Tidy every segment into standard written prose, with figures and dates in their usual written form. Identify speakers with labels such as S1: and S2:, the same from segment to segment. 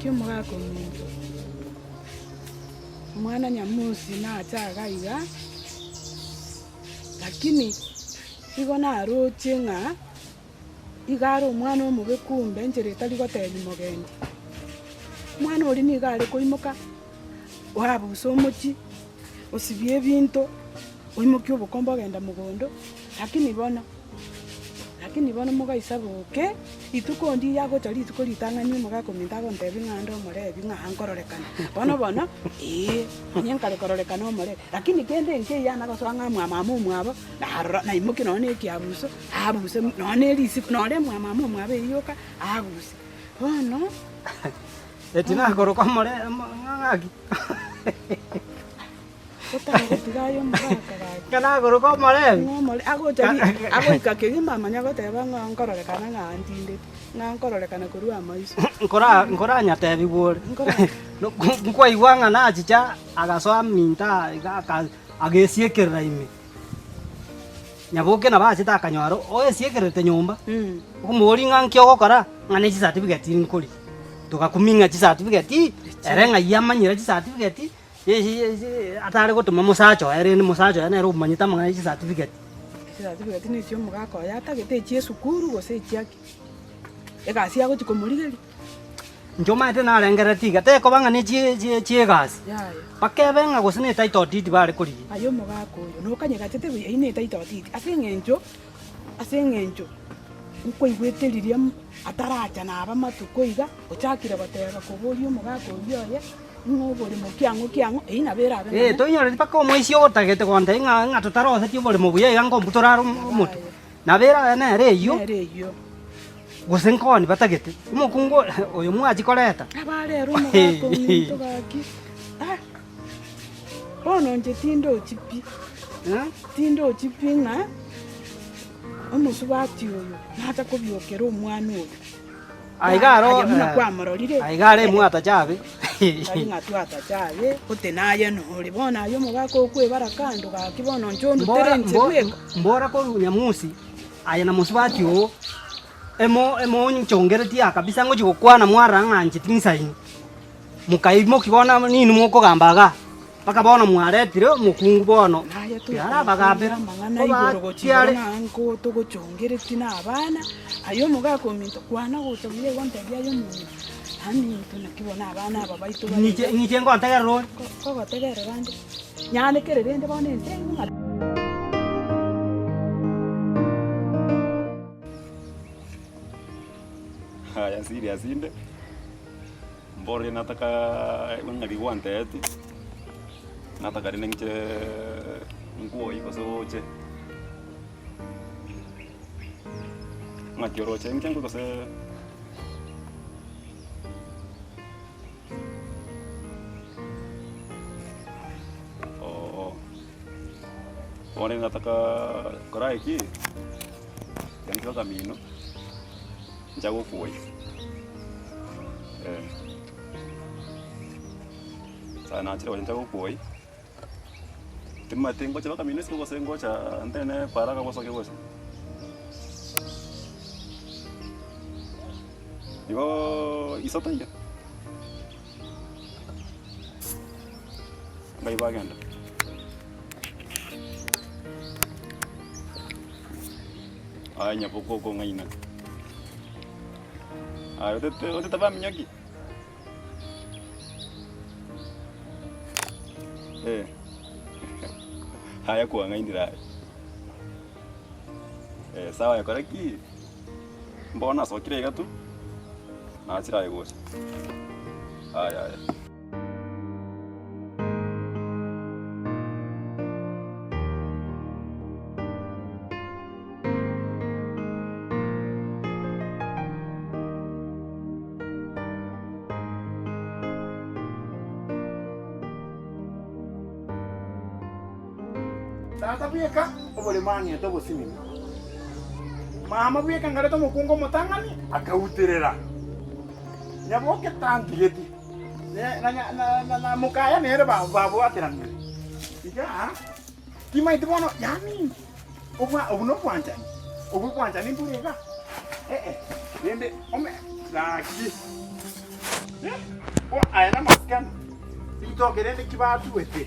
S1: Gaki omogaka ominto, omwana Nyamusi nache iga iga, lakini igo naroche ng'a iga are omwana omobe kumbe enchera etari gotebia mogendi. Omwana oria nigo are koimoka, oabusa omochie, osibia ebinto, oimokia obokombe ogenda mogondo, lakini bono, lakini bono mogaisaboke, rituko ndiiya agocha rituko ritang'ani omogaka ominto agontebia ng'a ande omorebi ng'a nkororekana. Bono bono, eeh, onye nkare kororekana omorebi, lakini kende nkeiyo anagosoa ng'a mwa mama omwabo, narora naimokia nonye na ekiabuso, abuse nonye na erisiko nonye mwa mama omwabo eywo yoka, abuse. Bono.
S2: Eti nakoroka omore ng'a ng'aki.
S1: Otagotiga aye omogaka gaki.
S2: Ng'a nakoroka omorebi.
S1: Ng'a omore agocha ri agoika kegima amanya goteba ng'a nkororekana ng'a ntindeti, ng'a nkororekana korwa amaiso.
S2: Nkora nkoranyatebigwa ore.
S1: Nkora
S2: Nkwaigwa ng'a nachicha agasoa minto aa iga aka agesiekerera ime. Nyaboke nabo achete akanyora oesiekererete nyomba, okomoboria ng'a nki ogokora, ng'a ne chicertificate nkorigia. Togakumia ng'a chicertificate, ere ng'ai amanyire chicertificate, atare gotoma mosacha oye rende mosacha oye nere omanyete amang'ana ya chicertificate.
S1: Chicertificate na echia omogaka oye atagete echia esukuru gose echia ki? Egasi agochia komorigeria.
S2: Inche omanyete narengereretie iga, tekoba ng'a ne chie chie chi'egasi,
S1: Yaya.
S2: bakebe ng'a gose ne title deed bare korigia.
S1: Aye omogaka oyo, nokanyegachete buya, eyio ne title deed, ase eng'encho, ase eng'encho nkoigwete riria ataracha naba amatuko iga, ochakire goteba koboria omogaka oyio oye, ng'a oboremo kiang'o kiang'o, eyio nabo erabe
S2: Eh,
S1: nonye.
S2: toinyoreti mpaka omoisia otagete gontebia ng'a ng'a totaroseti oboremo buya iga nkombutora are omotwe. Nabo erabe nere eyio.
S1: Nere eyio.
S2: Gose nkoni batagete, omokungu oyo mwachia koreta.
S1: Abarere omogaka ominto gaki, ah, bono inche tindochi pi, tindochi pi ng'a omosubati oyo nacha kobiokera omwana oyo.
S2: Aiga aro,
S1: Aye buna
S2: eh,
S1: kwamororire,
S2: aiga aro emwatacha abe.
S1: tari ng'a twatacha abe, gose naye nore. Bono aye omogaka okwebara kando gaki bono inche ondutere
S2: Mbora
S1: inche
S2: mbo
S1: bweka.
S2: mbora korwa Nyamusi. Aye na mosubati oo, emo emonchongeretie aa kabisa ngochia gokwana mwarora ng'a inche tinsaini. Mokaimokia bono ninwe mokogamba igaa, mpaka bono mwaretire omokungu bono,
S1: Naye
S2: tiarabagambera,
S1: tokobakwanera amang'ana igoro gochia
S2: kobakiare.
S1: igoro ng'a nko togochongeretie na abana, aye omogaka ominto kwana gocha buya igo ntebie aye omong'ina, aminto naki bono abana aba baito bare
S2: Ng'iche
S1: iga.
S2: ng'iche ngontegerera ore.
S1: Ko kogotegerera nde, nyanekere rende bono ense eywo ng'a.
S3: Aya serious inde, mbore nataka ng'a rigwanteeti, nataka rende ng'iche nkwoyi gose oche. Ng'aki oroche inche nkwe gose. Oo. Bono nataka kora eki, tiga nche mino, ncha gokuoyia, eh. Sana nachire gocha ncha gokuoyia, timanyeti ngocha mpaka mino isiko gose ngocha ntenene para iga bosoke gose. Igoo iso taiyo, ngai bagenda. Aye nyaboka okong'aina. Aye otete otete baminyoki? Eh, aye kwang'ainire aye. Eh, sawa aye kora ki? Mbono nasokire iga tu, nachire aye gocha. Aya aya.
S4: Tata bweka oboremo ang'ete obosinini, mama bweka ngarete omokungu omotang'ani akauterera. Nyaboke tantigeti, na mokaya nere babwateranire. Iga timaeti bono yaani obwo nobwanchani, obwo obwanchani mbore iga? Ee, rende ome gaki. Eh, aya namasikani, ritoke rende ki batuete?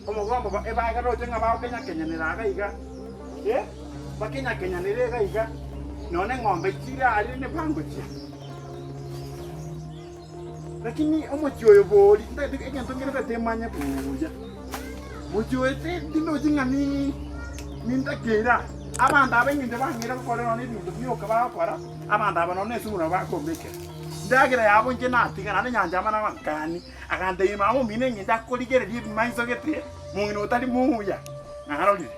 S4: Omogombo ba ebagaroche ng'a bagokenyakenyanera iga iga, eh, bakenyakenyanere iga iga, nonya eng'ombe chire aria nebangochia. Lakini omochie oyo bori, ntagete egento nkere tagete emanye buya. Mochie oyo ti- tindochi ng'a ni nintakeire aa. Abanto aba eng'encho bang'eire gokora nonya ebinto bioka bagokora, abanto aba nonya esumu nabo bakombekera. Endagera yabo inche natiga naende nyancha amo nabakani, agantebia mama omino eng'encho akorigereria ebimaiso gete, mong'ina otari muya, narorire.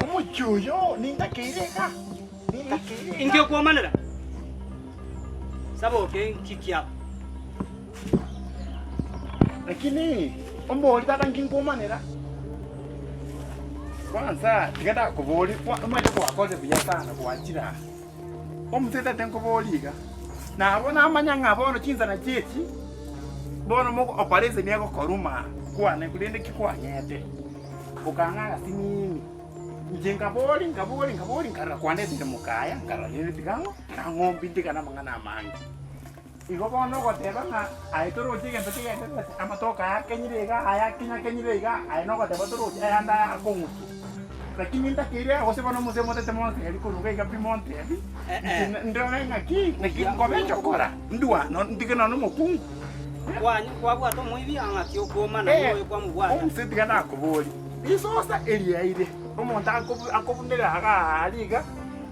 S4: Omochie oyo nintakeire iga, nintakeire iga.
S2: Inki okwomanera? Saboke inki kiabo?
S4: Lakini ombori tata nki nkwomanera? Kwanza tiga ndakoborie, omanyete gwakorire buya sana gwachire aa. Omonto tata nkoborie iga, nabo namanya ng'a bono chinsana chi'echi, bono mogo operation egokoruma kwane korende ki kwang'ete, okang'a agasinini. Inche nkabori, nkabori, nkabori, nkarora kwandetire mokaya, nkarora rende tiga ng'o, tiga ng'ombi ntigane amang'ana amange. Igo bono ogoteba ng'a aye toroche egento kegendererete, amatoke aya akenyire iga, aya akenye akenyire iga, aye nogoteba toroche ayande aya akong'uswa. Lakini ntakeire gose bono omose motete montebi korwa iga iga pi montebi, inche ndore ng'aki, naki nkobe nchokora, ndua ntige nonya omokungu.
S2: Kwabwata omoibi ng'aki okwomana noyo kwamobwata.
S4: Omose tiga nakoborie, risosa eriaire, omonto akobunera iga aaria iga,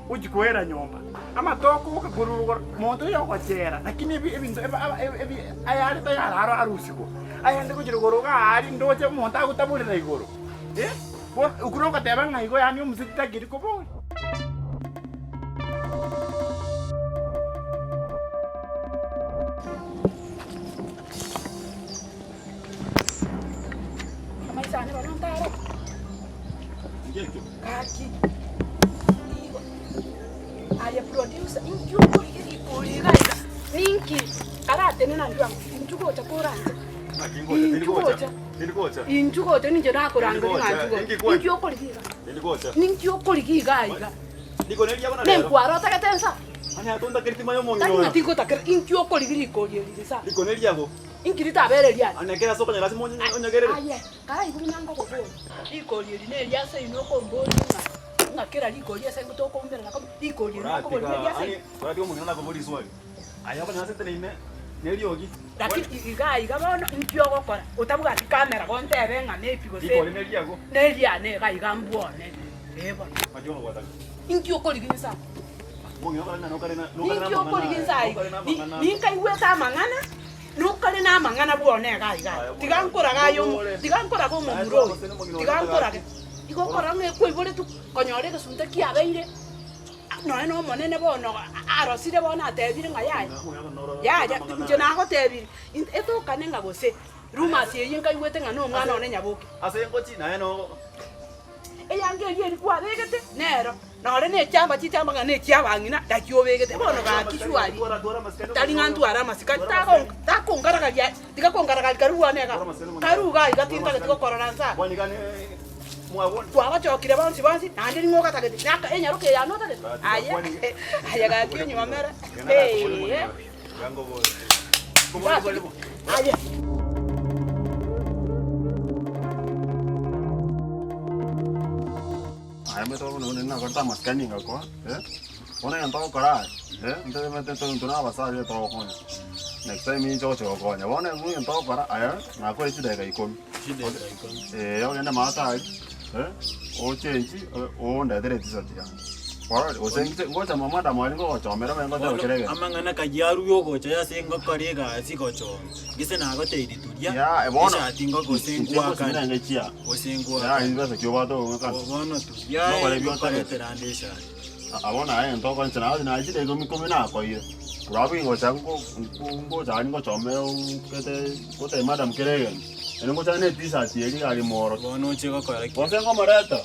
S4: Gochia koera nyomba, amatoke oka korwa rogoro, monto oyo ogochera, lakini ebi ebinto ebe aba ebi ebi ayare tayari aro arusigwa, ayande gochia rogoro iga aria ndoche omonto agotaborera igoro, eh, bono okwo nogoteba ng'a igo yaani omoseti takeri koboria.
S1: Amaiso ane bono ntaro. Gaki, igo aye producer, inki okorigia rikori iga iga? Ninki? Karatenena intwe amo, inchuo gocha koranche. Inchuo gocha. Inchuo gocha ninche nakorangeria ng'a inchuo gocha. Inki okorigia iga? Ninki okorigia iga iga? Nenkwara otagete nsa? Tari ng'a tingotakera, inki okorigia rikori eri nsa? Inki ritabere riane? Aye, karaigwe buna ngokoboria, rikori eri neria ase inwe okomboria ng'a ng'a kera rikori ase intwe tokoumberana komo, rikori eri nakoboria neria ase inwe. Lakini iga iga bono inki ogokora otabwati camera gontebe ng'a maybe gose neriane iga iga mbwone eh bono. Inki okorigia inse aa? Ninki okorigia inse aa iga? Ninkaigwete amang'ana, nokare namang'ana bwone iga iga. Tiga nkorage aye omo, tiga nkorage omomura oyo, tiga nkorage. Igo okora ng'a ekwaiboretwe konyora egesunte kiabeire, nonya na omonene bono arosire bono atebire ng'a yaya, yaya inche nagotebirie, etokane ng'a gose rumors eyio nkaigwete ng'a nomwana one Nyaboke. Eyanga eria eri kwabegete nero, nore ne chiamba chichamba ng'a nechi'abang'ina, naki obegete. Bono gaki surely, tari ng'a ntware amasikani, tago takongaragaria tiga kongaragaria karu bwane igaa, karu igaa iga tintageti gokorora nse aa. Twabachokire bonsi bonsi, naende ning'o ogatagete? Naka enyaroka eye yane otagete? Aye, aye gaki onyuomere, eeh. Aye.
S5: Aye omanyete bono buna nakorete amasikani ngakoa, bono egento ogokora aye, ntetemete intwe na abasacha togokonya, next time inche ogocha gokonya. Bono egento ogokora aye, nakoe chidakika ikomi, ogende maate aria, ochengi, ondetere etishati yane. Kwarorire? Gose inche ngocha mwa madam aria ngogochomera omanye ngocha
S6: Bono
S5: gokera egento.
S6: amang'ana kayio arue ogocha ase ngokora egasi gochoma, gese nagotebirie turia,
S5: Ya, bono
S6: eshati ngo gose
S5: inche
S6: ngwakane,
S5: ngosibira chia.
S6: gose
S5: Ya,
S6: ngwakane.
S5: chibesa chio obwate ogokana.
S6: Bono turia
S5: Nokore ebi otagete.
S6: ngokoretera ande eshati.
S5: Aa bono aye egento okoinche naye naye chidakika ikomi ikomi nakoire. Korwa abwo ingocha nko nko ngocha aria ngochomere okete gotebia madam kera egento. Naende ngocha ne etishati eria iga aria moorokia.
S6: Bono oche gokora ki?
S5: Gose nkomoreta,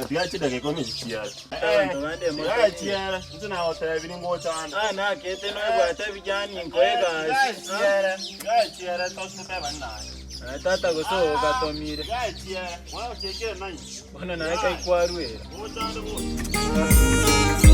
S5: tiga chidakika ikomi echi chiere.
S6: Abanto bande
S5: Tiga
S6: motebie.
S5: chiere, inche nagotebirie ngocha ande.
S6: Ah, nakete noebwate vijani nkoe egasi.
S5: Tiga chiere, tiga chiere totebani naye.
S6: Ah, tata gose ogatomire.
S5: Tiga chiere, bono gochia ekere nainche.
S6: Bono naye kai kwarwera.
S5: Ngocha ande gocha.